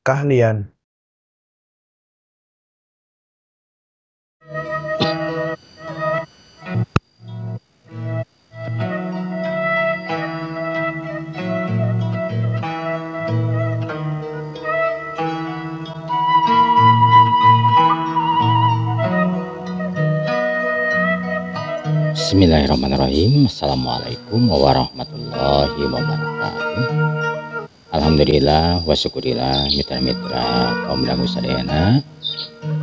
Keahlian. Bismillahirrahmanirrahim. Assalamualaikum warahmatullahi wabarakatuh. Alhamdulillah wa syukurillah mitra-mitra kaum dangu sadayana.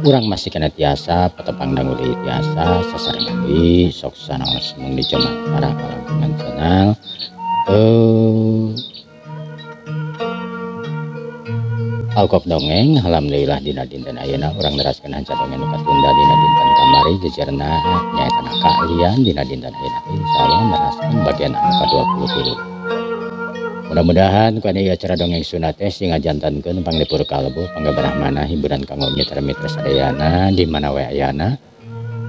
Urang masih kana tiasa patepang dangu deui tiasa sasarengan deui sok sanaos mung di para kalangkungan channel. Alkop dongeng, alhamdulillah dina dinten ayeuna urang neraskeun hanca dongeng nu katunda dina dinten kamari jejerna nyaeta keahlian dina dinten ayeuna insyaallah neraskeun bagian anu ka-23. Mudah-mudahan ku ieu acara dongeng Sunda teh sing ngajantankeun panglipur kalbu panggabarahmana hiburan kanggo mitra-mitra sadayana di mana we ayana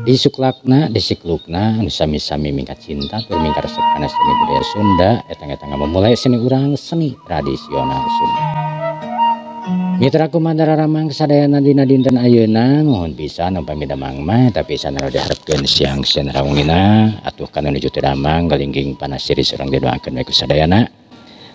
di suklakna di siklukna anu sami-sami mingkat cinta tur mingkat resep kana seni budaya Sunda eta-eta ngamumule seni urang seni tradisional Sunda. Mitra kumandara ramang sadayana dina dinten ayeuna nuhun pisan upami damang mah tapi sana diharapkeun siang siang raungina atuh kana nuju teu damang galingging panas siris urang didoakeun we ku sadayana.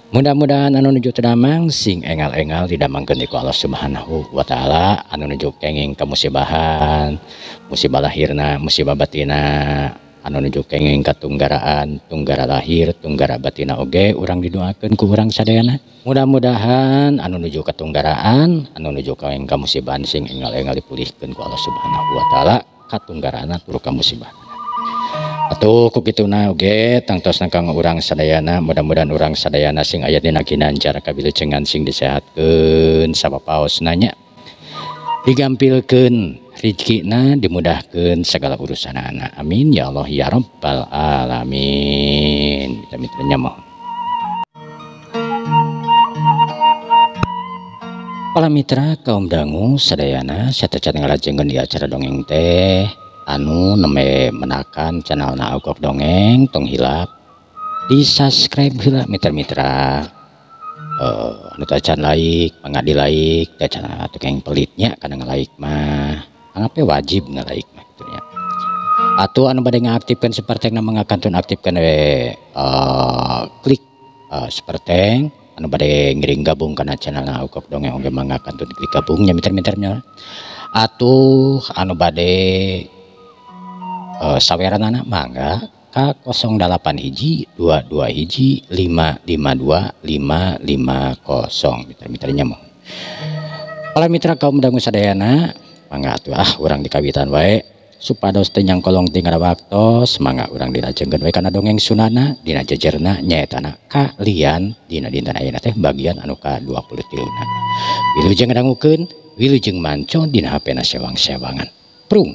Mudah-mudahan anu nuju teu damang sing engal-engal didamangkeun ku Allah Subhanahu wa taala, anu nuju kenging kamusibahan, musibah lahirna, musibah batina, anu nuju kenging katunggaraan, tunggara lahir, tunggara batina oge urang didoakeun ku urang sadayana. Mudah-mudahan anu nuju katunggaraan, anu nuju kenging kamusibahan sing engal-engal dipulihkeun ku Allah Subhanahu wa taala, katunggaraanna tur kamusibah. Atuh ku kituna oge tangtosna kanggo urang sadayana, mudah-mudahan urang sadayana sing aya dina ginanjar kawilujengan sing disehatkeun sapapaosna nya, digampilkeun rizkina, dimudahkeun segala urusanana. Amin ya Allah ya rabbal alamin. Mitra-mitranya mohon. Para mitra kaum dangu sadayana satacan ngalajengkeun di acara dongeng teh anu nembe menakan channel na Aukok Dongeng, tong hilap di subscribe heula mitra-mitra. Anu tacan like mangga di like, tacan atuh keng pelitnya kana nge-like mah anggap wajib nge-like mah kitu nya. Atuh anu bade ngaktifkeun sepertengna mangga kantun aktifkeun we, klik seperteng. Anu bade ngiring gabung kana channel na Aukok Dongeng oge mangga kantun klik gabungnya mitra-mitranya. Atuh anu bade saweranana mangga ka 081 221 552 550 mitra-mitranya mohon. Para mitra kaum dangu sadayana mangga atuh ah urang dikawitan wae supados teu nyangkolong tinggal waktos, mangga urang dilajengkeun wae kana dongeng Sundana dina jejerna nyaetana keahlian dina dinten ayeuna teh bagian anu ka-23. Wilujeng ngadangukeun, wilujeng manco dina HP na sewang-sewangan. Prung.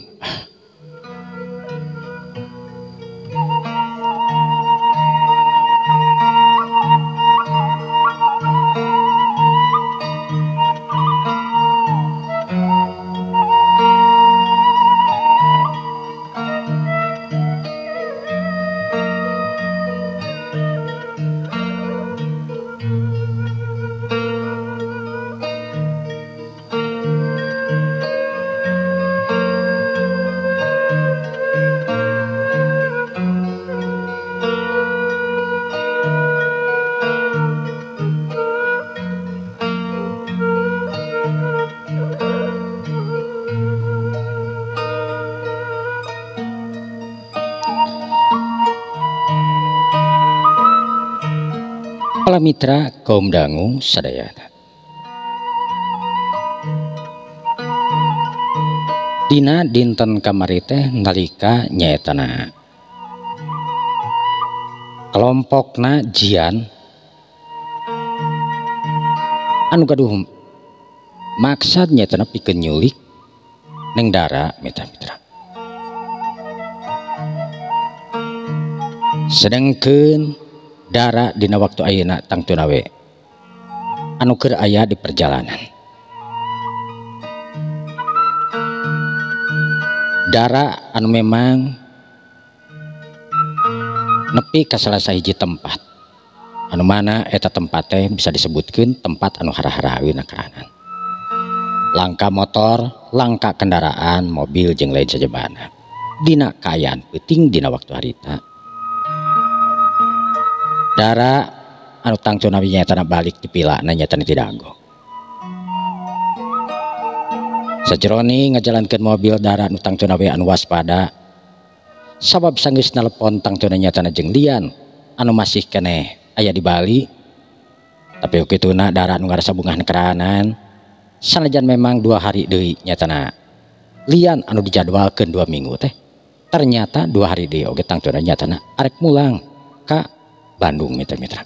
Para mitra kaum dangu sadayana dina dinten kamari teh nalika nyaetana kelompokna jian anu gaduh maksad nyaetana pikeun nyulik Neng Dara mitra-mitra. Sedangkeun Dara dina waktu ayeuna tangtuna we anu keur aya di perjalanan. Dara anu memang nepi ka salah sahiji tempat anu mana eta tempat teh bisa disebutkeun tempat anu hara-haraeuna karanan. Langka motor, langka kendaraan, mobil jeung lain sajabana. Dina kaayaan peuting dina waktu harita. Dara anu tangtuna nyaetana balik di pilana nyaetana ti Dago. Sajeroni ngajalankeun mobil Dara anu tangtuna we anu waspada. Sabab sanggeus nelepon tangtuna nyaetana jeung Lian anu masih keneh aya di Bali. Tapi kituna Dara anu ngarasa bungah keranan. Sanajan memang 2 hari deui nyaetana Lian anu dijadwalkeun 2 minggu teh. Ternyata 2 hari deui oge tangtuna nyaetana arek mulang ka Bandung mitra-mitra.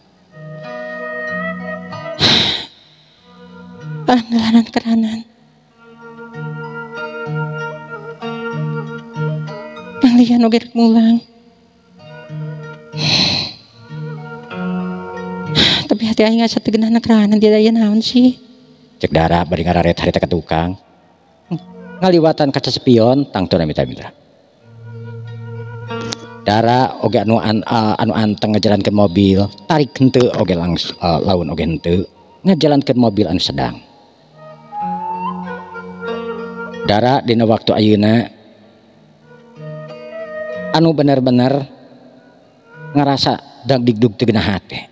Alhamdulillah keranan. Kang Lian oge rek mulang. Tapi hati aing asa teu geunah keranan dia aya naon sih? Cek Dara bari ngararet harita ka tukang. Ngaliwatan kaca spion tangtuna mitra-mitra. Dara oge anu anteng ngajalankeun mobil, tarik henteu oge langsung laun oge henteu ngajalankeun mobil anu sedang. Dara dina waktu ayeuna anu bener-bener ngarasa dagdigdug teu geunah hate.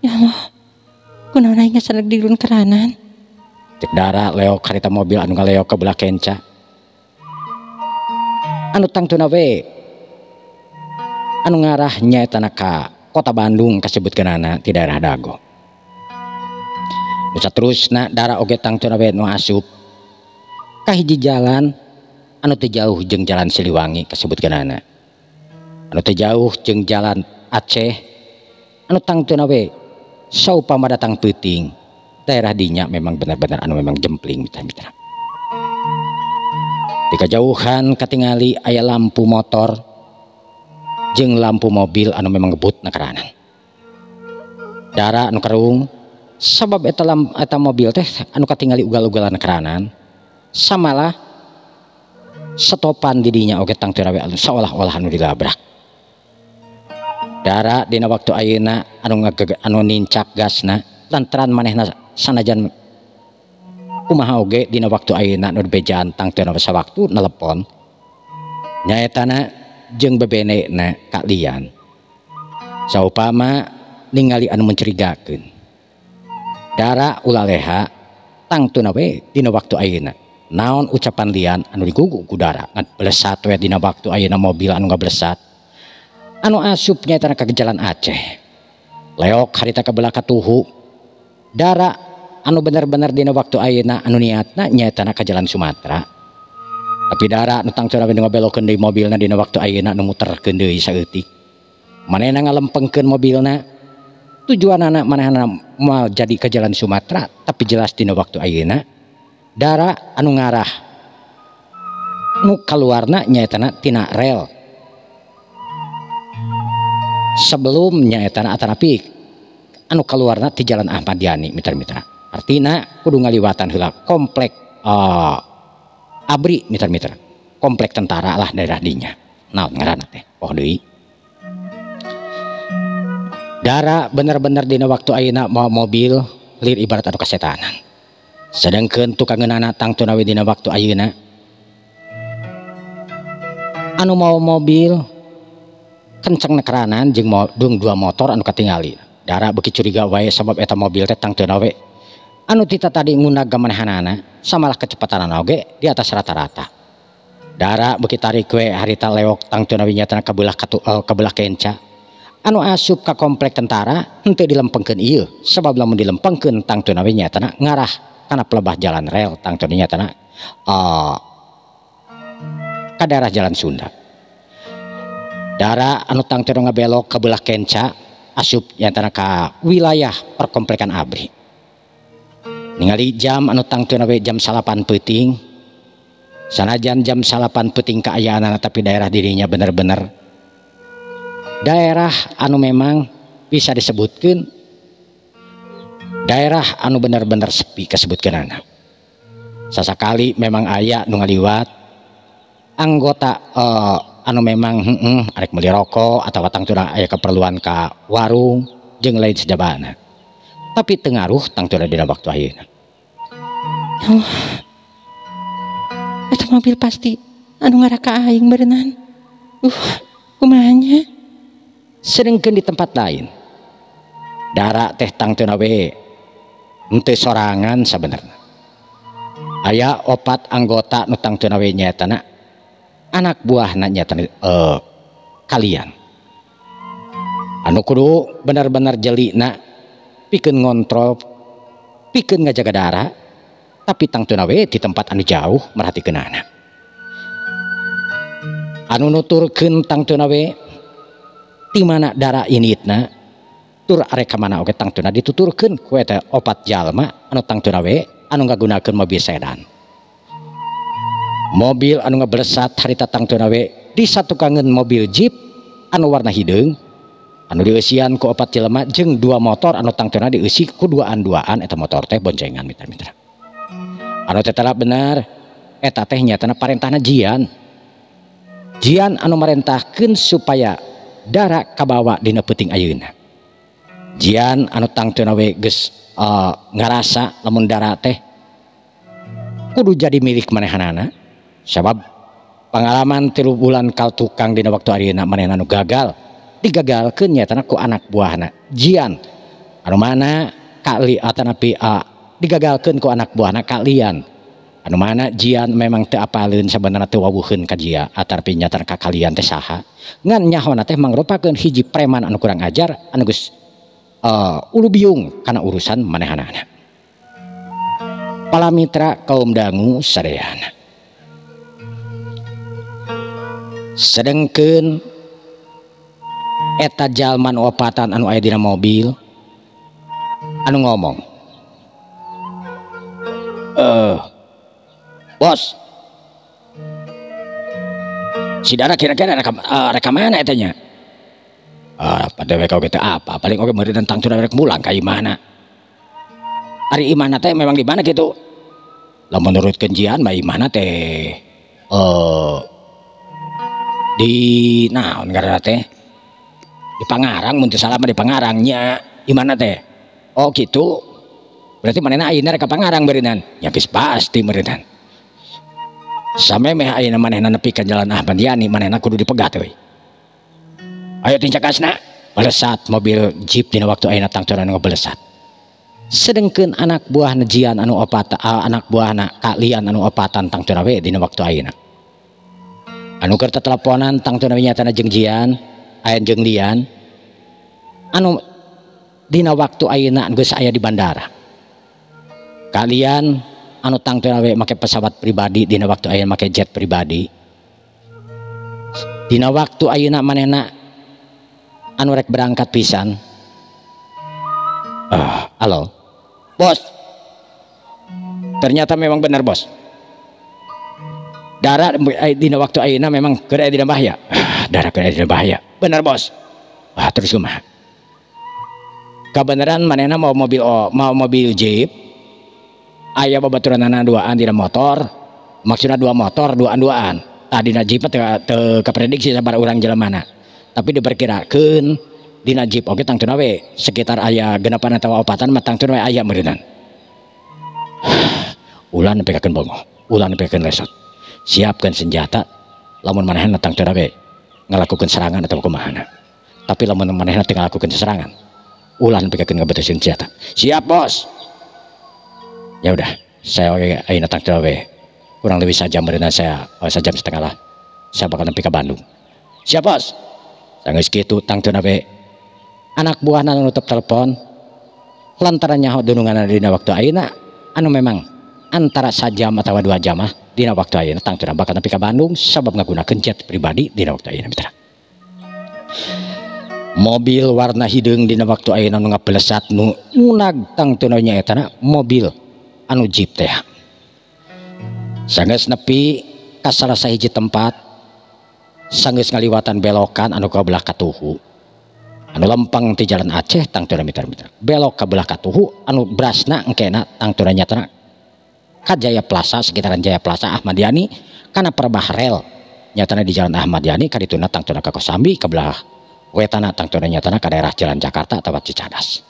Ya Allah, kunaon aing asa dagdigdug keranan? Cek Dara leok harita mobil anu ngaleok ka belah kenca. Anu tangtuna we anu ngarah nyaetana ka kota Bandung kasebutkeunana ti daerah Dago. Nu saterusna Dara oge tangtuna we nu asup ka hiji jalan anu teu jauh jeung jalan Siliwangi kasebutkeunana. Anu teu jauh jeung jalan Aceh anu tangtuna we saupama datang peuting daerah dinya memang benar-benar anu memang jempling mitra-mitra. Di kajauhan katingali aya lampu motor jeung lampu mobil anu memang ngebut nakeranan. Dara anu kerung sabab eta mobil teh anu katingali ugal-ugalan keranan samalah setopan didinya oge tangtuna we anu seolah-olah anu dilabrak. Dara dina waktu ayeuna anu nincak gasna lantaran manehna sanajan kumaha oge dina waktu ayeuna nu bejaan tangtuna sawaktu nelepon nyaetana jeung bebenena ka Lian. Saupama ningali anu mencurigakeun. Dara ulah leha tangtuna we dina waktu ayeuna. Naon ucapan Lian anu digugu ku Dara ngablesat we dina waktu ayeuna mobil anu ngablesat. Anu asup nyaetana ka jalan Aceh. Leok harita ka belah katuhu. Dara anu bener-bener dina waktu ayeuna anu niatna nyaetana ka jalan Sumatera. Tapi Dara nu tangtuna we ngabelokeun deui mobilna dina waktu ayeuna nu muterkeun deui saeutik. Manehna ngalempengkeun mobilna. Tujuanana manehna moal jadi ke jalan Sumatera, tapi jelas dina waktu ayeuna Dara anu ngarah nu kaluarna nyaetana tina rel. Sebelum nyaetana atanapi anu kaluarna ti jalan Ahmad Yani mitra-mitra. Artina kudu ngaliwatan heula komplek ABRI mitra-mitra, komplek tentara lah daerah dinya. Naon ngaranna teh? Oh deui. Dara bener-bener dina waktu ayeuna mawa mobil lir ibarat anu kasetanan. Sedengkeun tukangeunana tangtuna we dina waktu ayeuna anu mawa mobil kenceng nekeranan jeung jeung 2 motor anu katingali. Dara beuki curiga wae sabab eta mobil teh tangtuna we anu tita tadi ngundag ka manehanana samalah kecepatanana oge di atas rata-rata. Dara beuki tarik we harita leok tangtuna we nyatana ka belah ka belah kenca. Anu asup ka komplek tentara henteu dilempengkeun ieu sabab lamun dilempengkeun tangtuna we nyatana ngarah kana pelebah jalan rel tangtuna nyatana ka daerah jalan Sunda. Dara anu tangtuna ngabelok ka belah kenca asup nyatana ka wilayah perkomplekan ABRI. Ningali jam anu tangtuna we jam 9 peuting. Sanajan jam 9 peuting kaayaanana tapi daerah dirinya bener-bener daerah anu memang bisa disebutkeun daerah anu bener-bener sepi kasebutkeunana. Sasakali memang aya nu ngaliwat anggota anu memang arek meuli rokok atawa tangtuna aya keperluan ka warung jeung lain sejabana. Tapi teu ngaruh tangtuna dina waktu ayeuna. Ya Allah, Mobil pasti anu ngaraka aing berenang. Kumaha nya? Sedengkeun di tempat lain. Dara teh tangtuna we henteu sorangan sabenerna. Aya opat anggota nu tangtuna we nyaetana anak buahna nyaetana kalian. Anu kudu bener-bener jelina pikeun ngontrol, pikeun ngajaga Dara, tapi tangtuna we di tempat anu jauh merhatikeunana. Anu nuturkeun tangtuna we di mana Dara initna tur arek ka mana oge tangtuna dituturkeun ku eta opat jalma anu tangtuna we anu ngagunakeun mobil sedan. Mobil anu ngablesat harita tangtuna we disatukangeun mobil jeep anu warna hideung anu dieusian ku opat jelema jeung dua motor anu tangtuna dieusi ku duaan-duaan eta motor teh boncengan mitra-mitra. Anu tetela bener eta teh nyatana parentahna Jian. Jian anu marentahkeun supaya Dara kabawa dina peuting ayeuna. Jian anu tangtuna we geus ngarasa lamun Dara teh kudu jadi milik manehanana sabab pengalaman 3 bulan kal tukang dina waktu ayeuna manehna nu gagal digagalkeun nyatana ku anak buahna Jian anu mana kali atanapi digagalkeun ku anak buahna kalian anu mana Jian memang teu apaleun sabenerna teu wawuheun ka Jia atanapi nyatana ka kalian teh saha ngan nyahona teh mangrupakeun hiji preman anu kurang ajar anu geus ulu biung kana urusan manehanana. Palamitra kaum dangu sadayana. Sedengkeun eta jalma nu opatan anu aya dina mobil anu ngomong, bos, si Dara kira-kira reka mana eta nya? Pada WK gitu apa? Paling oke meureun tangtuna rek mulang ka imahna. Ari imahna teh memang di mana gitu? Lah menurut Jian mah imahna teh di naon ngaranna teh? Di Pangarang mun teu salah mah di Pangarang nya imahna teh. Oh gitu. Berarti manehna ayeuna rek ka Pangarang beureunan. Ya geus pasti beureunan. Samemeh ayeuna manehna nepi ka Jalan Ahmad Yani manehna kudu dipegat euy. Ayo tincak gasna. Belesat mobil jeep dina waktu ayeuna tangtuna ngebelesat. Sedengkeun anak buah Jian anu opat anak buahna kalian anu opatan tangtuna we dina waktu ayeuna. Anu keur teteleponan tangtuna we nyatana jeung Jian, aya jeung Lian. Anu dina waktu ayeuna geus aya di bandara. Kalian anu tangtuna we make pesawat pribadi dina waktu ayeuna make jet pribadi. Dina waktu ayeuna manehna anu rek berangkat pisan. Halo bos, ternyata memang benar bos, Dara dina waktu ayeuna memang keur aya dina bahaya. Dara keur aya dina bahaya benar bos. Terus kumaha kabeneran manehna mau mobil mau mobil jeep aya babaturanana duaan dina motor, maksudna dua motor duaan-duaan. Tah dina jeep teu kaprediksi sabar urang jelemana, tapi diperkirakeun dina jeep oge tangtuna we sekitar aya genepan atawa opatan mah tangtuna we aya meureunan. Ulah nepikakeun bongo, ulah nepikakeun lesot. Siapkeun senjata lamun manehna tangtuna we ngalakukeun serangan atawa kumaha. Tapi lamun manehna teu ngalakukeun serangan, ulah nepikakeun ngabeuteuseun senjata. Siap bos. Ya udah, saya oge ayeuna tangtuna we kurang lebih sajam meureunan saya, sajam setengah lah. Saya bakal nepi ka Bandung. Siap bos. Sanggeus kitu tangtuna we anak buahna nutup telepon lantaran nyaho dununganna dina waktu ayeuna anu memang antara sajam atawa 2 jam mah dina waktu ayeuna tangtuna bakal nepi ka Bandung sabab ngagunakeun jet pribadi dina waktu ayeuna mitra. Mobil warna hideung dina waktu ayeuna nu ngabelesat nu unag tangtuna nyaetana mobil anu jeep teh. Sanggeus nepi ka salah sahiji tempat sanggeus ngaliwatan belokan anu ka belah katuhu anu lempeng ti Jalan Aceh tangtuna mitra-mitra belok ka belah katuhu anu brasna engkena tangtuna nyatana ka Jaya Plaza sekitaran Jaya Plaza Ahmad Yani kana perbah rel nyatana di Jalan Ahmad Yani ka dituna tangtuna ka Kosambi ka belah wetana tangtuna nyatana ka daerah Jalan Jakarta atawa Cicadas.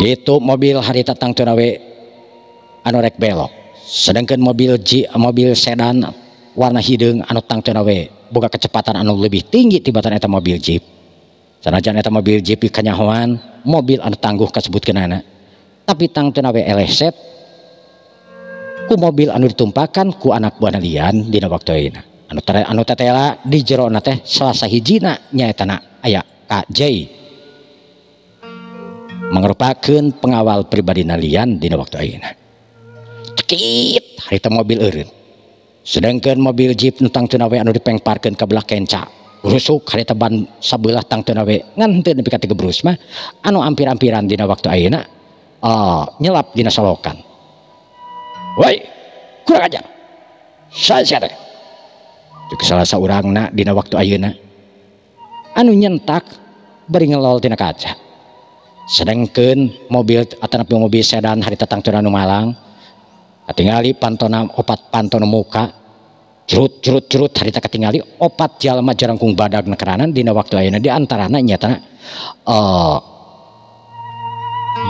Begitu mobil harita tangtuna we anu rek belok Sedangkan mobil G, mobil sedan warna hideung anu tangtuna we boga kecepatan anu lebih tinggi tibatan eta mobil jeep. Sanajan eta mobil jeep kanyahoan mobil anu tangguh kasebutkeunana, tapi tangtuna we eleset ku mobil anu ditumpakan ku anak buahna lian dina waktu ayeuna. Anu tetela di jerona teh salah sahijina nyaetana aya KJ mangrupakeun pengawal pribadi lian dina waktu ayeuna. Cekit harita mobil eureun. Sedangkan mobil jeep nu tangtuna we anu dipengparkeun ka belah kenca rusuk harita ban sabelah tangtuna we ngan henteu nepi ka tigebrus mah anu ampir-ampiran dina waktu ayeuna nyelap dina solokan. Woi, kurang ajar. Saya teh. Cek salah saurangna dina waktu ayeuna anu nyentak bari ngelol tina kaca. Sedangkan mobil atanapi mobil sedan harita tangtuna nu malang katingali pantona opat pantona muka curut curut curut harita katingali opat jalma jarangkung badag nekeranan dina waktu ayeuna di antarana nyatana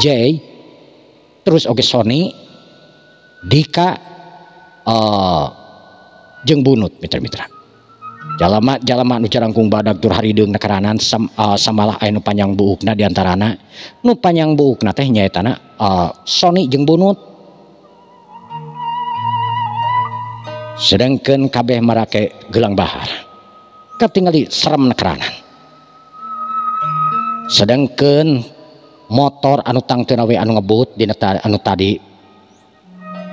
J terus oge Sony Dika jeung Bunut mitra-mitra. Jalma-jalma nu jarangkung badag tur harideung nekeranan samalah aya nu panjang buukna di antarana nu panjang buukna teh nyaetana Sony jeung Bunut. Sedangkan kabeh marake gelang bahar katingali serem nekeranan. Sedangkan motor anu tangtuna we anu ngebut dina anu tadi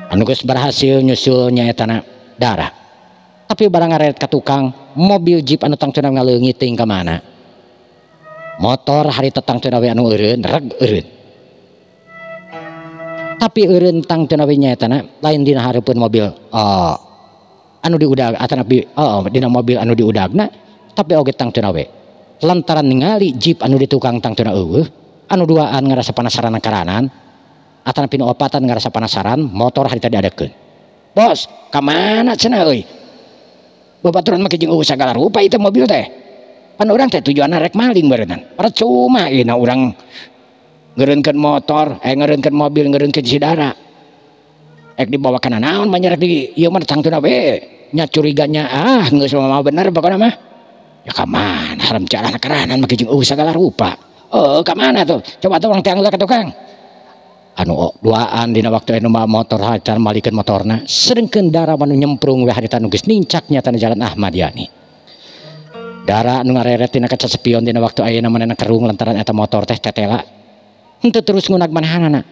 anu geus berhasil nyusul nyaetana Dara. Tapi barang ngareret ka tukang mobil jeep anu tangtuna ngaleungit teuing ka mana. Motor harita tangtuna we anu eureun reg eureun. Tapi eureun tangtuna we nyaetana lain dina hareupeun mobil anu diudag atanapi dina mobil anu diudagna, tapi oge tangtuna we lantaran ningali jeep anu di tukang tangtuna eueuh anu duaan ngarasa penasaran karanan atanapi nu opatan ngarasa penasaran motor harita diadekeun. Bos, ka mana cenah euy? Babaturan make jeung eueuh sagala rupa ieu mobil teh. Pan urang teh tujuanna rek maling beureunan. Percuma ieu na urang ngeureunkeun motor, ngeureunkeun mobil, ngeureunkeun si Dara. Ek dibawa kana naon mah nyerek di ieu mah tangtuna we. Nya curiganya geus mah bener pokona mah. Ya ka mana haram jalan keranan make jeung eueuh sagala rupa. Ka mana tuh? Coba tuh urang teh ka tukang. Anu duaan dina waktu anu motor harita malikeun motorna, sedengkeun Dara manu nyemprung we harita nu geus nincak nyatana jalan Ahmad Yani. Dara nu ngareret tina kaca spion dina waktu ayeuna manehna kerung lantaran eta motor teh tetela. Henteu terus ngunag manehanana.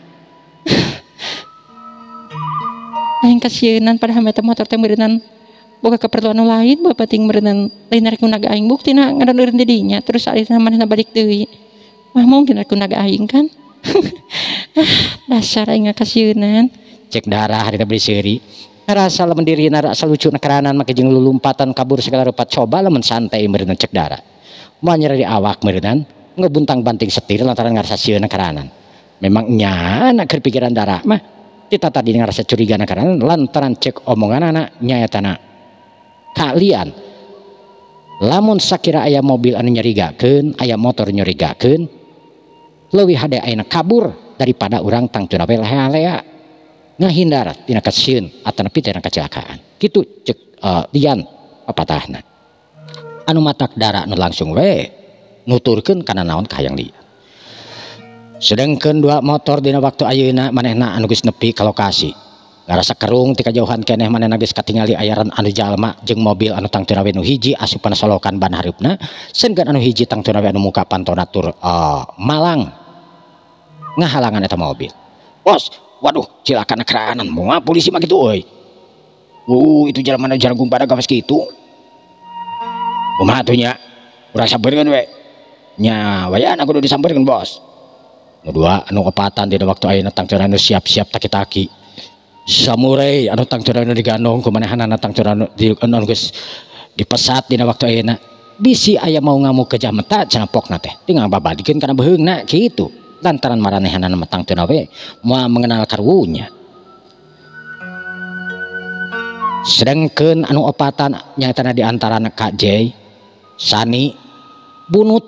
Aing kasieunan padahal eta motor teh meureunnan boga keperluan nu lain, bapak ting meureunnan lain rek ngunag aing buktina ngaran eureun di dinya terus ayeuna manehna balik deui. Mah mungkin rek ngunag aing kan. Dasar aing kasieunan. Cek Dara harita beli seuri. Ngarasa lamun dirina rasa lucu nekeranan make jeung lulumpatan kabur segala rupa coba lamun santai meureunnan cek Dara. Moal nyeri di awak meureunnan ngebuntang-banting setir lantaran ngarasa sieun nekeranan. Memang nyana keur pikiran Dara mah kita tadi ngarasa curiga nekeranan lantaran cek omonganana nyaetana kalian lamun sakira aya mobil anu nyerigakeun, aya motor nyerigakeun leuwih hade ayeuna kabur daripada urang tangtuna we lea-lea ngahindar tina kasieun atanapi tina kecelakaan. Kitu cek lian papatahna. Anu matak Dara nu langsung we nuturkeun kana naon kahayang lian. Sedangkan dua motor dina waktu ayeuna manehna anu geus nepi ka lokasi. Ngarasa kerung ti kajauhan keneh manehna geus katingali ayaran anu jalma jeung mobil anu tangtuna we nu hiji asupna solokan ban hareupna, sedengkeun anu hiji tangtuna we anu muka pantona tur malang ngahalangan eta mobil. Bos, waduh, cilaka nekeranan moal polisi mah kitu euy. Itu jalma nu jarangkung badag gawas kitu. Kumaha atuh nya? Urang sampeurkeun we. Nya wayahna kudu disampeurkeun, Bos. Nu dua anu opatan dina waktu ayeuna tangtuna nu siap-siap taki-taki. Samurai anu tangtuna nu digandong ku manehanana tangtuna nu di anu geus dipesat dina waktu ayeuna. Bisi aya mau ngamuk ke jameta cenah pokna teh. Tinggal babadikeun kana beheungna kitu. Lantaran maranehanana mah tangtuna we moal mengenal karunya. Sedangkan anu opatan nyaetana di antarana KJ, Sani, Bunut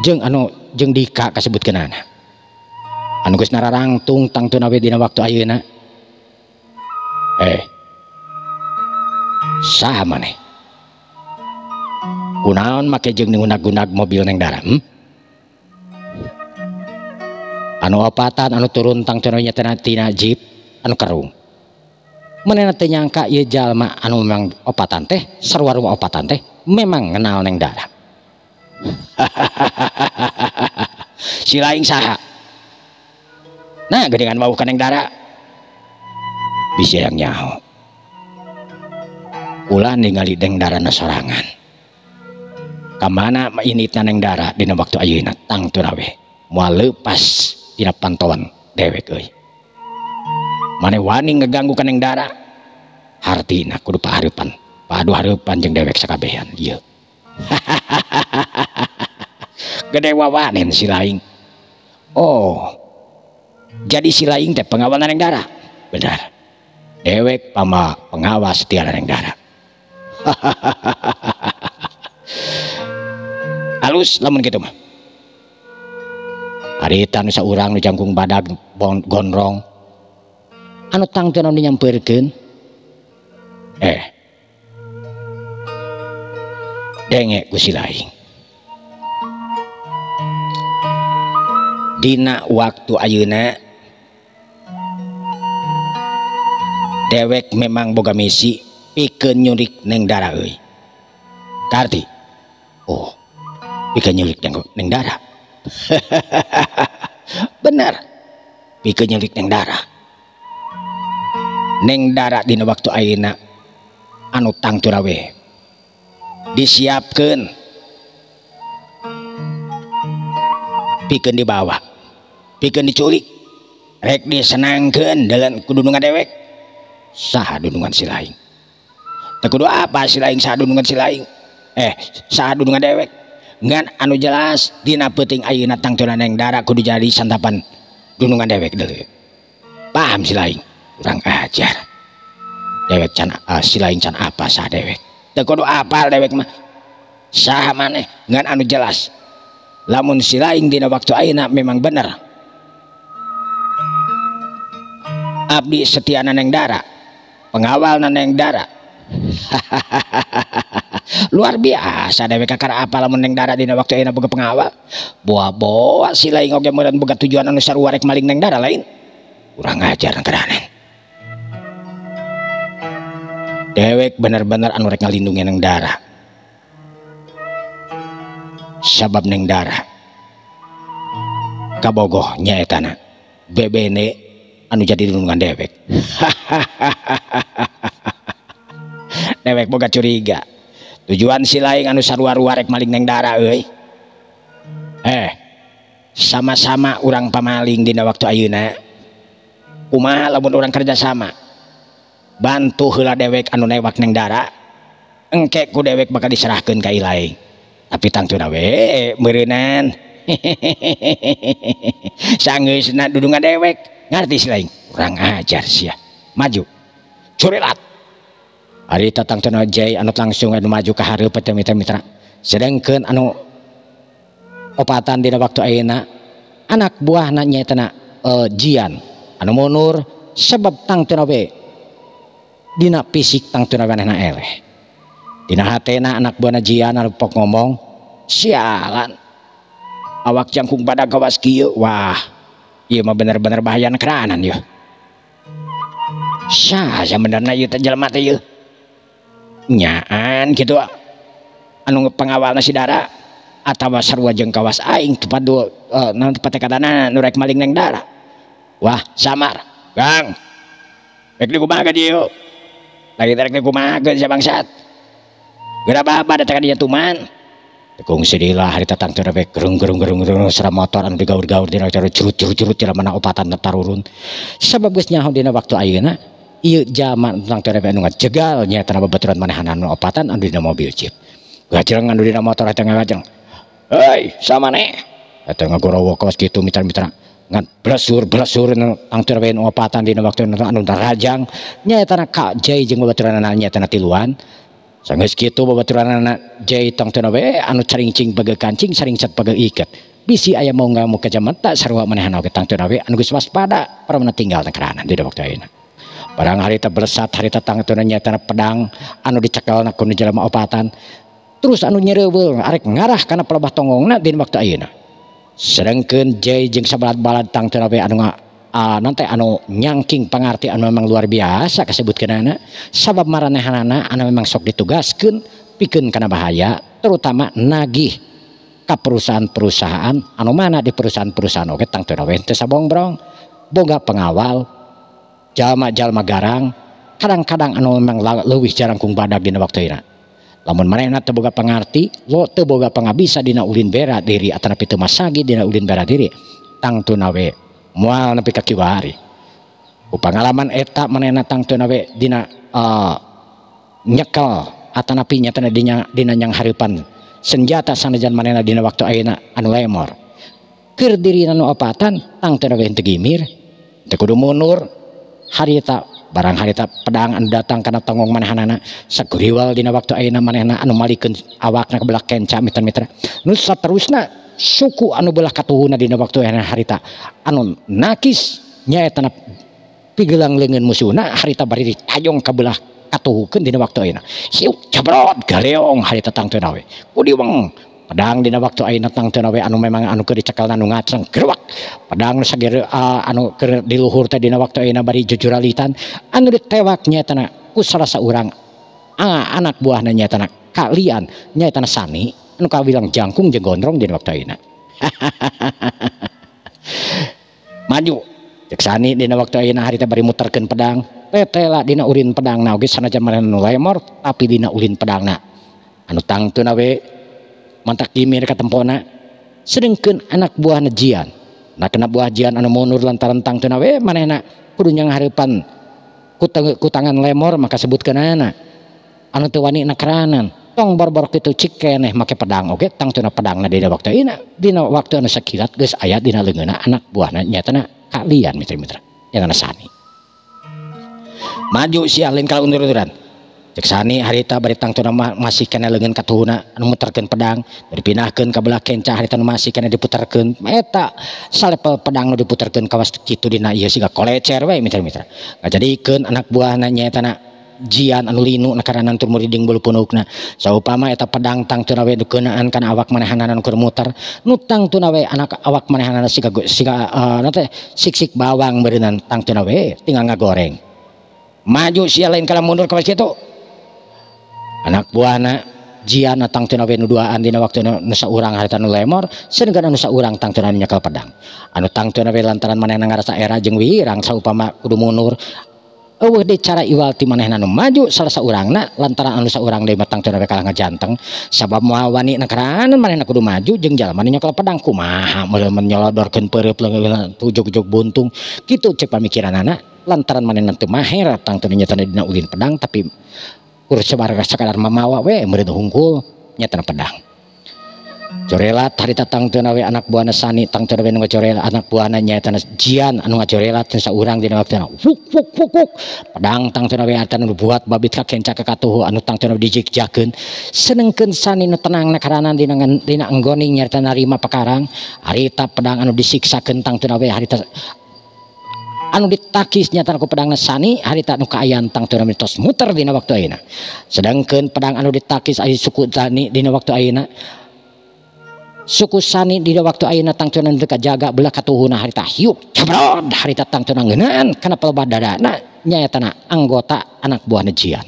jeung anu jeung Dika kasebutkeunana. Anu geus nararangtung tangtuna we dina waktu ayeuna. Saha maneh? Kunaon make jeung ngunag-gunag mobil Neng Dara? Anu opatan anu turun tangtuna nya tina jeep anu kerung. Manehna teu nyangka ieu jalma anu memang opatan teh sarua rumah opatan teh memang ngenal Neng Dara. Si laing saha? Nah geningan wawuh ka Neng Dara. Bisi yang nyaho. Ulah ningali Neng Dara na sorangan. Kamana initna Neng Dara dina waktu ayeuna tangtuna we moal leupas dina pantauan dewek euy. Mane wani ngeganggu ka Neng Dara, hartina kudu pahareupan, padu hareupan jeung dewek sakabehan ieu. Gede wawanen si laing. Oh, jadi si laing teh pengawal Neng Dara. Benar. Dewek pama pengawas setia Neng Dara. Halus lamun kitu mah. Harita nu saurang nu jangkung badag gondrong anu tangtuna nu nyampeurkeun. Denge ku si laing. Dina waktu ayeuna dewek memang boga misi pikeun nyulik Neng Dara euy. Karti. Oh, pikeun nyulik Neng Dara. Bener, pikeun nyulik Neng Dara. Neng Dara dina waktu ayeuna anu tangtuna we disiapkeun pikeun dibawa, pikeun diculik, rek disenangkeun dalan kudunungan dewek. Saha dunungan si laing? Teu kudu apa si laing saha dunungan si laing? Saha dunungan dewek? Ngan anu jelas dina peuting ayeuna tangtuna Neng Dara kudu jadi santapan dunungan dewek deuleu. Paham si laing? Kurang ajar. Dewek can si laing can apa saha dewek? Teu kudu apal dewek mah. Saha maneh? Ngan anu jelas lamun si laing dina waktu ayeuna memang bener abdi setiana Neng Dara, pengawal Neng Dara. Luar biasa dewek kakara apa lamun Neng Dara dina waktu ayeuna boga pengawal. Boa-boa si laing oge meureun boga tujuan anu sarua rek maling Neng Dara lain. Kurang ajar keranen. Dewek bener-bener anu rek ngalindungi Neng Dara. Sabab Neng Dara kabogoh nyaetana bebene anu jadi dunungan dewek. Dewek boga curiga. Tujuan si laing anu sarua-rua rek maling Neng Dara euy. Sama-sama urang pamaling dina waktu ayeuna. Kumaha lamun urang kerja sama? Bantu heula dewek anu newak Neng Dara. Engke ku dewek bakal diserahkeun ka ilaing. Tapi tangtuna we meureunan. Sanggeusna dudungan dewek. Ngarti si laing? Kurang ajar sia. Maju. Curilat. Harita tangtuna jai anu langsung anu maju ka hareup teh mitra-mitra. Sedengkeun anu opatan dina waktu ayeuna anak buahna nyaetana Jian anu mundur sebab tangtuna we dina fisik tangtuna manehna eleh. Dina hatena anak buahna Jian anu pok ngomong, sialan awak jangkung badag kawas kieu, wah ieu mah bener-bener bahaya keranan yeuh. Saha sabenerna ieu teh jelema teh ieu? Nyaan kitu anu pengawalna si Dara atawa sarua jeung kawas aing tepat dua naon patekatana nu rek maling Neng Dara. Wah samar Kang, rek dikumaha ka dieu? Lagi rek dikumaha sia bangsat. Geura baba datang ka dieu tuman. Tekung sedilah harita tangtuna we gerung gerung gerung gerung sera motor anu digaur-gaur dina cara curut curut curut jalma mana opatan tarurun. Sabab geus nyaho dina waktu ayeuna ieu zaman tangtuna we anu ngajegal nyaeta babaturan manehna anu opatan anu dina mobil jeep. Gajreng anu dina motor eta ngagajreng. Hei, samane? Eta ngagorowok kawas kitu mitra-mitra. Ngan blesur-blesur tangtuna we anu opatan dina waktu anu tarajang nyaeta ka Jai jeung babaturanna nyaeta tiluan. Sanggeus kitu babaturanna Jai tangtuna we anu caringcing pegel kancing saringcat pegel iket. Bisi aya mau ngamuk ke jamanta sarua manehna oge tangtuna we anu geus waspada paramana tinggal teh keranan dina waktu ayeuna. Barang harita belesat harita tangtuna nyaetana pedang anu dicekelna ku nu jalma opatan terus anu nyereuweul arek ngarah kana pelebah tonggongna dina waktu ayeuna. Sedengkeun Jai jeung sabalad-balad tangtuna we anu nanti anu nyangking pangarti anu memang luar biasa kasebutkeunana sabab maranehanana anu memang sok ditugaskeun pikeun kana bahaya terutama nagih ka perusahaan-perusahaan anu mana di perusahaan-perusahaan oge tangtuna we teu sabongbrong boga pengawal jalma-jalma garang kadang-kadang anu memang leuwih jarangkung badag dina waktu ayeuna. Lamun manehna teu boga pangarti lo teu boga pangabisa dina ulin bera diri atanapi teu masagi dina ulin bera diri tangtuna we moal nepi ka kiwari. Ku pangalaman eta manehna tangtuna we dina nyekel atanapi nyatana dina nyanghareupan senjata sanajan manehna dina waktu ayeuna anu lemor keur dirina nu opatan tangtuna we henteu gimir teu kudu mundur harita barang harita pedang anu datang kana tonggong manehanana saguriwal dina waktu ayeuna manehna anu malikeun awakna ka belah kenca mitra-mitra nu saterusna suku anu belah katuhuna dina waktu ayeuna harita anu nakis nyaeta pigelang leungeun musuhna harita bari ditajong ka belah katuhukeun dina waktu ayeuna siuk cabrot galeong harita tangtuna we kudiweng pedang dina waktu ayeuna tangtuna we anu memang anu keur dicekelna nu ngaceng gerwak pedang nu sagere anu keur di luhur teh dina waktu ayeuna bari jujuralitan anu ditewak nyaetana ku salah saurang anak buahna nyaetana kalian nyaetana Sani anu kawilang jangkung jeung gondrong dina waktu ayeuna. Maju cek Sani dina waktu ayeuna harita bari muterkeun pedang tetela dina ulin pedangna oge sanajan manehna nu lemor tapi dina ulin pedangna anu tangtuna we mantak gimir katempona. Sedengkeun anak buahna Jian nah kena buah Jian anu mundur lantaran tangtuna we manehna kudu nyanghareupan ku tangan lemor maka sebutkeunana anu teu wani nakeranan tong bor-bor kitu cik keneh make pedang oge tangtuna pedangna dina waktu ayeuna dina waktu anu sakilat geus aya dina leungeunna anak buahna nyatana kalian mitra-mitra nyatana Sani. Maju sia lain kala undur-unduran cek Sani harita bari tangtuna masih kana leungeun katuhuna anu muterkeun pedang dipindahkeun ka belah kenca harita nu masih kana diputerkeun eta salepel pedang nu diputerkeun kawas kitu dina ieu siga kolecer we mitra-mitra ngajadikeun anak buahna nyaetana Jian anu linu nakaranan tur muriding bulu punukna saupama eta pedang tangtuna we dikeunaan kana awak manehanana nu keur muter nu tangtuna we anak awak manehanana siga siga teh sik-sik bawang beureunan tangtuna we tinggal ngagoreng. Maju sia lain kala mundur kawas kitu anak buahna Jian tangtuna we nu duaan dina waktu nu saurang harita nu lemor sedengkeun anu saurang tangtuna nyekel pedang anu tangtuna we lantaran manehna ngarasa era jeung wirang saupama kudu mundur eueuh deui cara iwal ti manehna nu maju salah saurangna lantaran anu saurang deui mah tangtuna we kalah ngajanteng sabab moal wani nakaranan manehna kudu maju jeung jalma nu nyekel pedang kumaha moal nyolodorkeun peureub leungeun tujug-jug buntung kitu cek pamikiranana lantaran manehna teu maher tangtuna nyatana dina ulin pedang tapi kur sakadar mamawa we meureun hungkul nyatana pedang. Jorelat harita tangtuna we anak buahna Sani tangtuna we nu ngajorelat anak buahna nyaetana Jian anu ngajorelat teu saurang dina waktuna wuk wuk wuk wuk pedang tangtuna we atan nu buat babit ka kenca ka katuhu anu tangtuna dijikjakeun senengkeun Sani nu tenang nakaranan dina dina enggoning nyarita narima pakarang harita pedang anu disiksakeun tangtuna we harita anu ditakis nyatana ku pedangna Sani harita nu kaayaan tangtuna we tos muter dina waktu ayeuna sedangkeun pedang anu ditakis ari suku Sani dina waktu ayeuna suku Sani dina waktu ayeuna tangtuna nu kajaga belah katuhuna harita hiuk cabrod harita tangtuna ngeunaan kana pelebah dadana nyaetana anggota anak buahna Jian.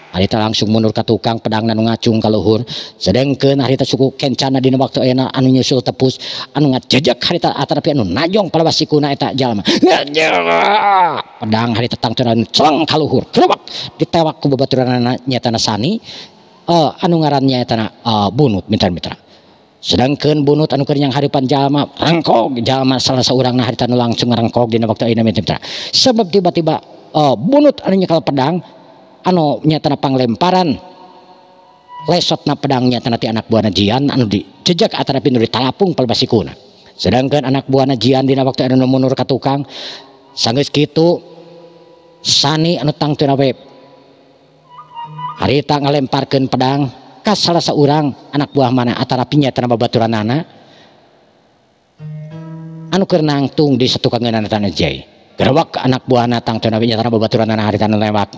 Harita langsung mundur ka tukang pedangna nu ngacung ka luhur sedengkeun harita suku kencana dina waktu ayeuna anu nyusul tepus anu ngajejek harita atanapi anu najong palebah sikuna eta jalma pedang harita tangtuna nu celeng ka luhur krewak ditewak ku babaturanana nyaetana Sani anu ngaran nyaetana Bunut mitra-mitra. Sedangkeun Bunut anu keur nyanghareupan jalma rengkog jalma salah saurangna harita nu langsung rengkog dina waktu ayeuna mitra-mitra sebab tiba-tiba Bunut anu nyekel pedang anu nyatana panglemparan lesotna pedang nyatana ti anak buahna Jian anu dijejak atanapi nu ditalapung palebah sikuna. Sedangkan anak buahna Jian dina waktu anu mundur ka tukang sanggeus kitu Sani anu tangtuna we harita ngalemparkeun pedang ka salah saurang anak buah mana atanapi nyatana babaturanana anu keur nangtung di satukangeunana tanah Jai. Gerewak anak buahna tangtuna we nyatana babaturanana harita nu lewat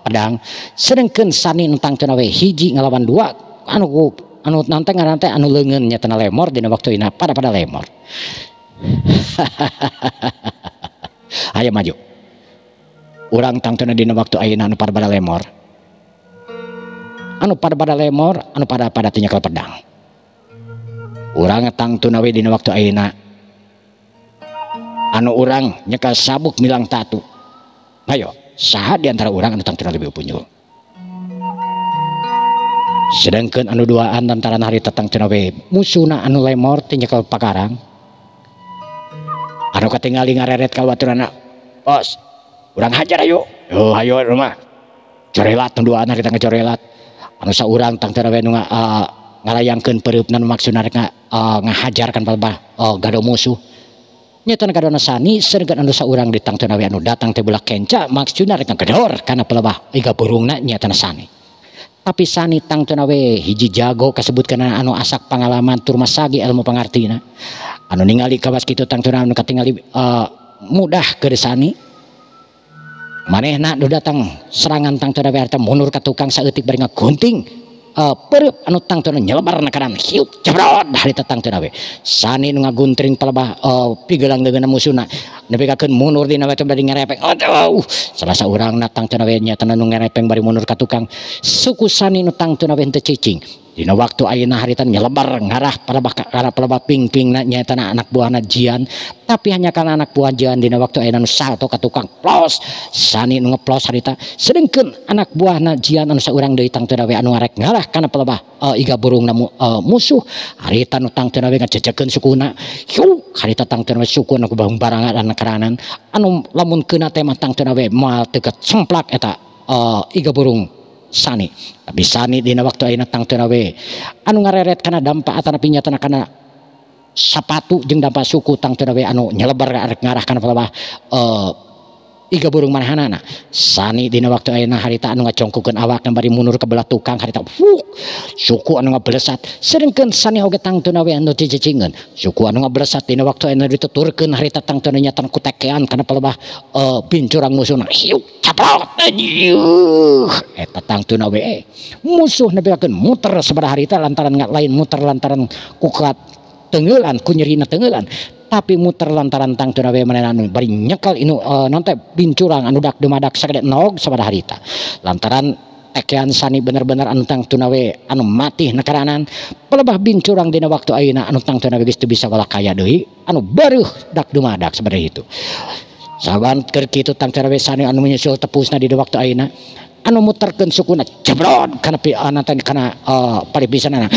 pedang sedengkeun Sani nu tangtuna we hiji ngalawan dua anu anu nante ngaran teh anu leungeun nyatana lemor dina waktu ina pada lemor. Ayo maju. Urang tangtuna dina waktu ayeuna anu pada lemor. Anu pada lemor, anu pada teu nyekel pedang. Urang tangtuna we dina waktu ayeuna anu urang nyekel sabuk milang tatu. Ayo, saha di antara urang anu tangtuna lebih punyul. Sedangkan anu duaan lantaran harita tangtuna we musuhna anu lemor teu nyekel pakarang. Anu katingali ngareret ka baturana, "Bos, urang hajar ayo." "Yo, hayo rumah." Corelat nu duaan harita ngacorelat. Anu saurang tangtuna we nu ngalayangkeun pereupna nu maksudna rek ngahajarkan palebah gado musuh. Nyatana gadona Sani sedengkeun anu saurang di tangtuna we anu datang teh belah kenca maksudna rek ngagedor kana palebah iga burungna nyatana Sani. Tapi Sani tangtuna we hiji jago kasebut kana anu asak pangalaman tur masagi ilmu pangartina. Anu ningali kawas kitu tangtuna anu katingali mudah keur Sani. Manehna nu datang serangan tangtuna we harta mundur ka tukang saeutik bari ngagunting pereup anu tangtuna nyelebar na kanan hiup jebrot harita tangtuna we. Sani nu ngaguntring palebah pigelang deungeunna musuhna nepikakeun mundur dina we teh bari ngerepeng. Aduh, salah saurangna tangtuna we nyatana nu ngerepeng bari mundur ka tukang. Suku Sani nu tangtuna we henteu cicing. Dina waktu ayeuna harita nyelebar ngarah palebah ka palebah pingpingna nyaetana anak buahna Jian, tapi hanya kana anak buah Jian dina waktu ayeuna nu salto ka tukang plos Sani nu ngeplos harita sedengkeun anak buahna Jian anu saurang deui tangtuna we anu ngarek ngarah kana palebah iga burungna musuh harita nu tangtuna we ngajejekeun sukuna hiu harita tangtuna we sukuna ku barangan dan karanan anu lamun keuna teh mah tangtuna we moal teu kecemplak eta iga burung Sani. Tapi Sani dina waktu ayeuna tangtuna we anu ngareret kana dampa atanapi nyatana kana sapatu jeung dampa suku tangtuna we anu nyelebar arek ngarah kana palebah iga burung manahanana. Sani dina waktu ayeuna harita anu ngacongkukeun awakna bari mundur ka belah tukang harita fuk suku anu ngablesat sedengkeun Sani oge tangtuna we anu cicicingeun suku anu ngablesat dina waktu ayeuna dituturkeun harita tangtuna nyatana kutekean kana palebah pincurang musuhna hiu caprot anjeuh eta tangtuna we musuh nepikakeun muter sabaraha harita lantaran lain muter lantaran kukat tengeulan ku nyerina tengeulan tapi muter lantaran tangtuna we manehna anu bari nyekel inu naon teh bincurang anu dak dumadak sagede nog sabaraha harita lantaran tekean Sani bener-bener anu tangtuna we anu matih nakaranan pelebah bincurang dina waktu ayeuna anu tangtuna we geus teu bisa walakaya deui anu bareuh dak dumadak sabaraha itu saban keur kitu tangtuna we Sani anu menyusul tepusna di waktu ayeuna anu muterkeun sukuna jebrot kana pianatan kana paripisanana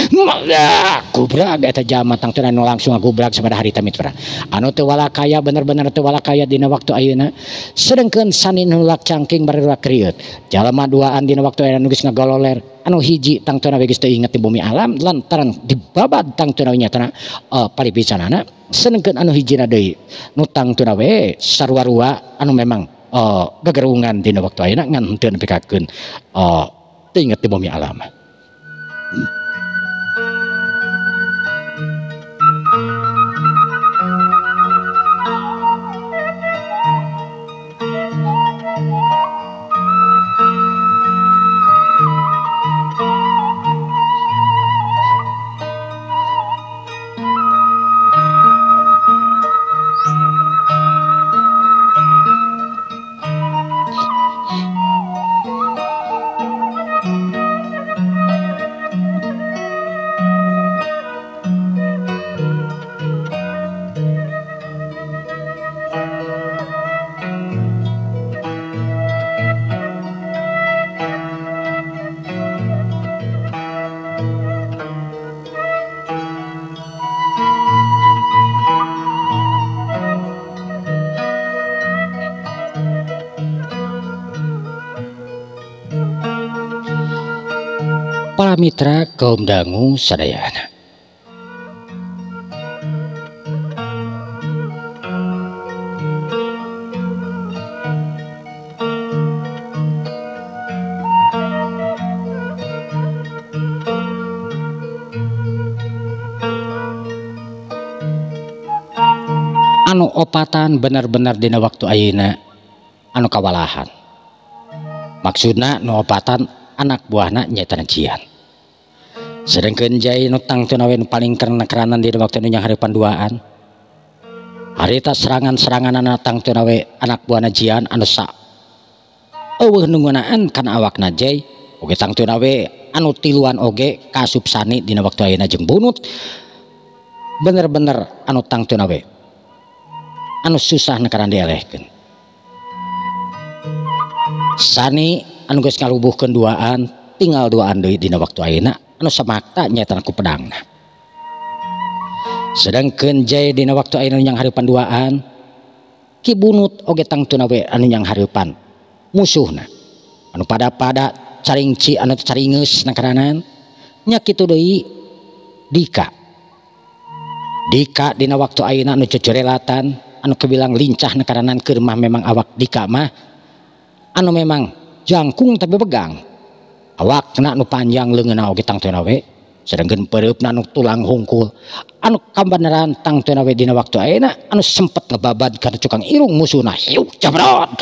gubrag eta jalma tangtuna nu langsung ngagubrag sabaraha harita mitra anu teu walakaya bener-bener teu walakaya dina waktu ayeuna sedengkeun Sani nu lak cangking bari lak rieut jalma duaan dina waktu ayeuna nu geus ngagololer anu hiji tangtuna we geus teu inget di bumi alam lantaran dibabad tangtuna nyatana paripisanana sedengkeun anu hijina deui nu tangtuna we sarua-rua anu memang gagerungan dina waktu ayeuna ngan henteu nepikakeun teu inget di bumi alam. Para mitra kaum dangu sadayana. Anu Anu opatan bener-bener dina waktu ayeuna anu kawalahan, maksudna nu opatan anak buahna nyaeta Jian. Sedangkan Jai nu tangtuna we nu paling keren-kerenan dina waktu nu nyanghareupan duaan. Harita serangan-seranganana tangtuna we anak buahna Jian anu sa euweuh nu ngeunaan kana awakna Jai oge. Tangtuna we anu tiluan oge kaasup Sani dina waktu ayeuna jeung Bunut, bener-bener anu tangtuna we anu susah nekaran dielehkeun. Sani anu geus ngalubuhkeun duaan, tinggal duaan deui dina waktu ayeuna anu samakta nyaeta ku pedangna. Sedangkan Jai dina waktu ayeuna nyanghareupan duaan, Ki Bunut oge tangtuna we anu nyanghareupan musuhna anu pada-pada caringci, anu caringeus nakaranan nya. Kitu deui Dika. Dika dina waktu ayeuna anu cecurelatan, anu kebilang lincah nekaranan. Keur mah memang awak Dika mah anu memang jangkung tapi begang, awakna anu panjang, leungeunna oge tangtuna we, sedangkan peureupna anu tulang hungkul anu kabeneran tangtuna we dina waktu ayeuna anu sempet ngebabad kana cukang irung musuhna. Hiuk, jabrot,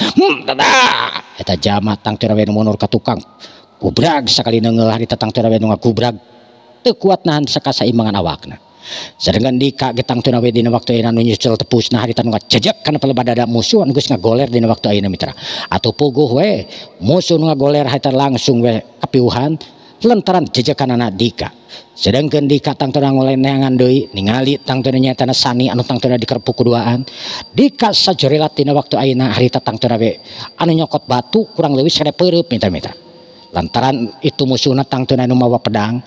dadah, eta jalma tangtuna we nu mundur ka tukang, gubrag sakali neungeul. Harita tangtuna we nu ngagubrag teu kuat nahan sakasaimbangan awakna. Sedangkan Dika ge tangtuna we dina waktu ayeuna nu nyusul tepusna, harita nu ngajejek kana pelebah dada musuh anu geus ngagoler dina waktu ayeuna, mitra. Atuh puguh we musuh nu ngagoler harita langsung we kapiuhan lantaran jejekanana Dika. Sedangkan Dika tangtuna ngulai neangan deui, ningali tangtuna nyaetana Sani anu tangtuna dikerpuk ku duaan. Dika sajorelat dina waktu ayeuna, harita tangtuna we anu nyokot batu kurang leuwih sada peureub, mitra-mitra, lantaran itu musuhna tangtuna nu mawa pedang.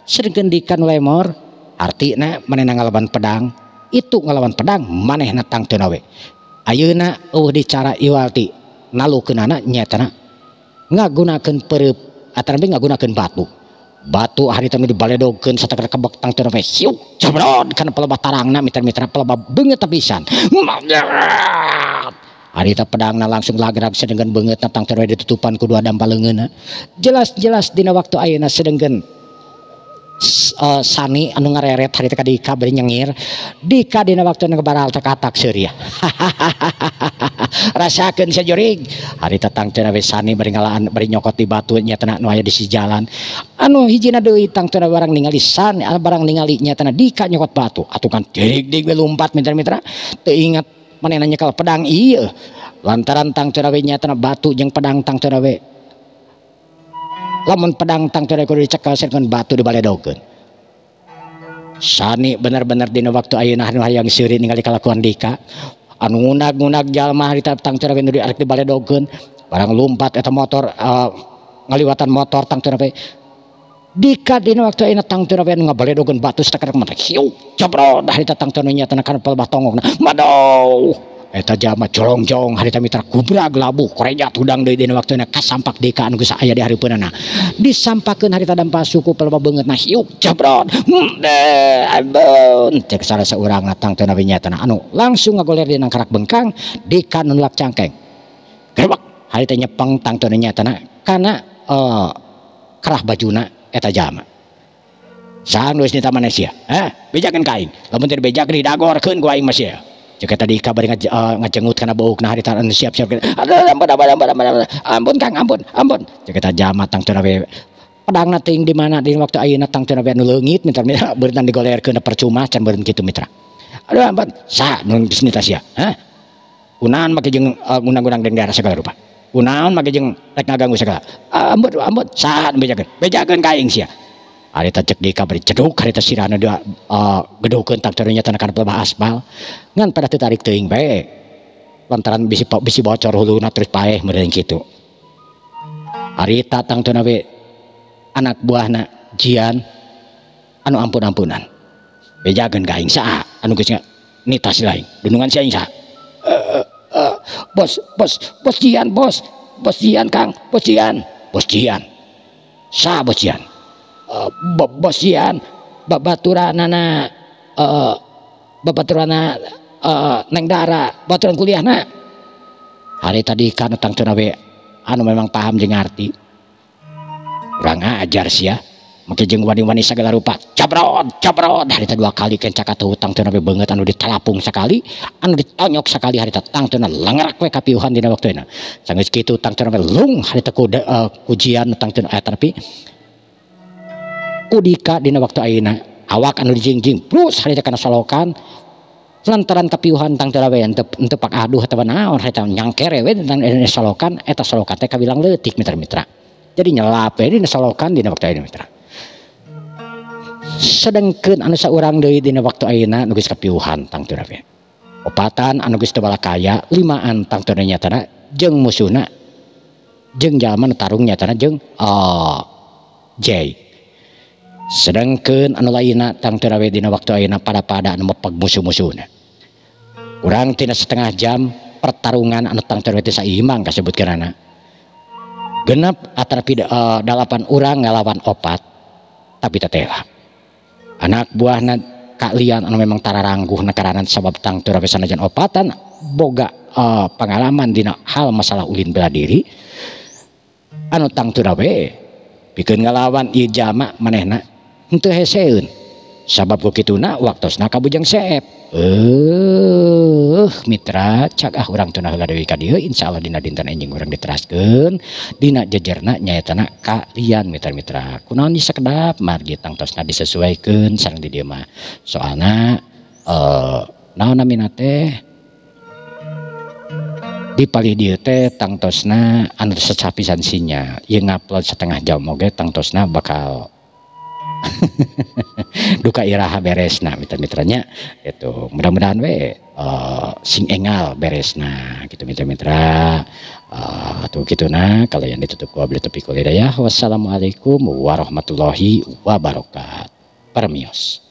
Sedangkan Dika nu lemor, artina manehna ngalawan pedang, itu ngalawan pedang manehna. Tangtuna we ayeuna euweuh dicara iwalti nalukeunana nyaetana ngagunakeun peureub atanapi ngagunakeun batu. Batu harita nu dibaledogkeun satakar kebek, tangtuna we hiuk, jabrot kana pelebah tarangna, mitra-mitra, pelebah beungeut pisan. Harita pedangna langsung lagrag, sedangkan beungeutna tangtuna we ditutupan ku dua dampa leungeunna jelas-jelas dina waktu ayeuna. Sedangkan Sani anu ngareret harita ka Dika bari nyengir. Dika dina waktu nu baral tekatak seuria, rasakeun sajurig. Harita tangtuna we Sani bari ngalaan, bari nyokot di batu nyaetana nu aya di sisi jalan. Anu hijina deui tangtuna barang ningali Sani, barang ningali nyaetana Dika nyokot batu, atuh kan dig-dig we lumpat, mitra-mitra. Teu ingat manehna nyekel pedang ieu, lantaran tangtuna we nyaetana batu jeung pedang tangtuna we lamun pedang tangtuna kudu dicekel, sedangkan batu dibaledokeun. Sani bener-bener dina waktu ayeuna anu hayang seuri ningali kalakuan Dika anu ngunag-ngunag jalma. Harita tangtuna we nu arek dibaledokeun, barang lumpat eta motor, ngaliwatan motor tangtuna we. Dika dina waktu ayeuna tangtuna we anu ngabaledogeun batu satakar mata, hiuk, jabrot, harita tangtuna nyaetana kana pelebah tongokna. Madoh, eta jalma jolongjong harita, mitra, gubrag labuh korejat hudang deui dina waktu ayeuna kasampak Dika anu geus aya di hareupeunana. Disampakeun harita dampa suku pelebah beungeutna, hiuk, jabrot, deh, ampun, cek salah saurangna tangtuna we nyaetana anu langsung ngagoler dina karak bengkang. Dika nu nulak cangkeng, gerebek, harita nyepeng tangtuna nyaetana kana kerah bajuna eta jalma. Saha nu geus nita maneh sia? Hah, bejakeun ka aing. Lamun teu dibejakeun, didagorkeun ku aing mah sia, cek eta Dika bari ngajengut kana buukna. Harita anu siap-siap, aduh, ampun, ampun, ampun, ampun, ampun, Kang, ampun, ampun, cek eta jalma. Tangtuna we pedangna teuing di mana di waktu ayeuna tangtuna we anu leungit, mitra, beureuntan digolerkeun percuma can beureun kitu, mitra. Aduh, ampun, saha nu geus nita sia? Hah, kunaon make jeung ngundang-undang dendera segala rupa? Kunaon make jeung rek ngaganggu segala? Ampun, ampun, saha nu bejakeun? Bejakeun ka aing sia. Harita cek Dika bari ceduk harita sirahna dia geduhkeun tangtuna nyatana kana pelebah aspal, ngan pada teu tarik teuing bae lantaran bisi bisi bocor huluna terus paeh meureun kitu. Harita tangtuna we anak buahna Jian anu ampun-ampunan, bejakeun ka aing saha anu geus nita si lain dunungan si aing saha? Bos, bos, bos Jian, bos, bos Jian, Kang, bos Jian. Bos Jian saha? Bos Jian, bos Jian babaturanana, babaturana Neng Dara, baturan kuliahna. Hari tadi kan tangtuna we anu memang paham jeung ngarti, kurang ajar sia. Make jeung wani-wani sagala rupa cabrod cabrod harita 2 kali kenca katuhu tangtuna we beungeut anu ditalapung sakali anu ditonyok sakali harita tangtuna lengerak we kapiuhan dina waktuna. Sanggeus kitu tangtuna we lung harita kujian tangtuna tapi kudika dina waktu ayeuna awak anu dijingjing plus harita kana solokan lantaran kapiuhan tangtuna we henteu pak aduh atawa naon harita nyangkere we tentang solokan eta solokan teh kabilang leutik mitra-mitra. Jadi nyelap we dina solokan dina waktu ayeuna mitra. Sedengkeun anu saurang deui dina waktu ayeuna nu geus kapiuhan tangtuna we. Opatan anu geus teu balakaya, limaan tangtuna nyatana jeung musuhna jeung jalma nu tarung nyatana jeung Jay. Sedengkeun anu lainna tangtuna we dina waktu ayeuna pada-pada anu mepeg musuh-musuhna. Kurang tina setengah jam pertarungan anu tangtuna we teh saimang kasebutkeunana. Genep atarapi 8 urang ngalawan 4 tapi tetela. Anak buahna kalian anu memang tararangguh nakaranan sabab tangtuna we sanajan opatan boga pengalaman dina hal masalah ulin bela diri anu tangtuna we pikeun ngalawan ieu jalma manehna henteu heseun sabab ku kituna waktosna kabujang seep. Mitra cak ah urang tunah heula deui ka dieu insyaallah dina dinten enjing urang diteraskeun dina jejerna nyaetana kalian mitra-mitra kunaon disekedap margi tangtosna disesuaikeun sareng di dieu mah soalna naon namina teh di palih dieu teh tangtosna anu secapisan sinyal ieu ngupload setengah jam oge tangtosna bakal duka iraha beresna mitra-mitranya itu mudah-mudahan we sing engal beresna gitu mitra-mitra tuh gituna kalau yang ditutup ku abdi taufiqul hidayah. Wassalamualaikum warahmatullahi wabarakatuh. Permios.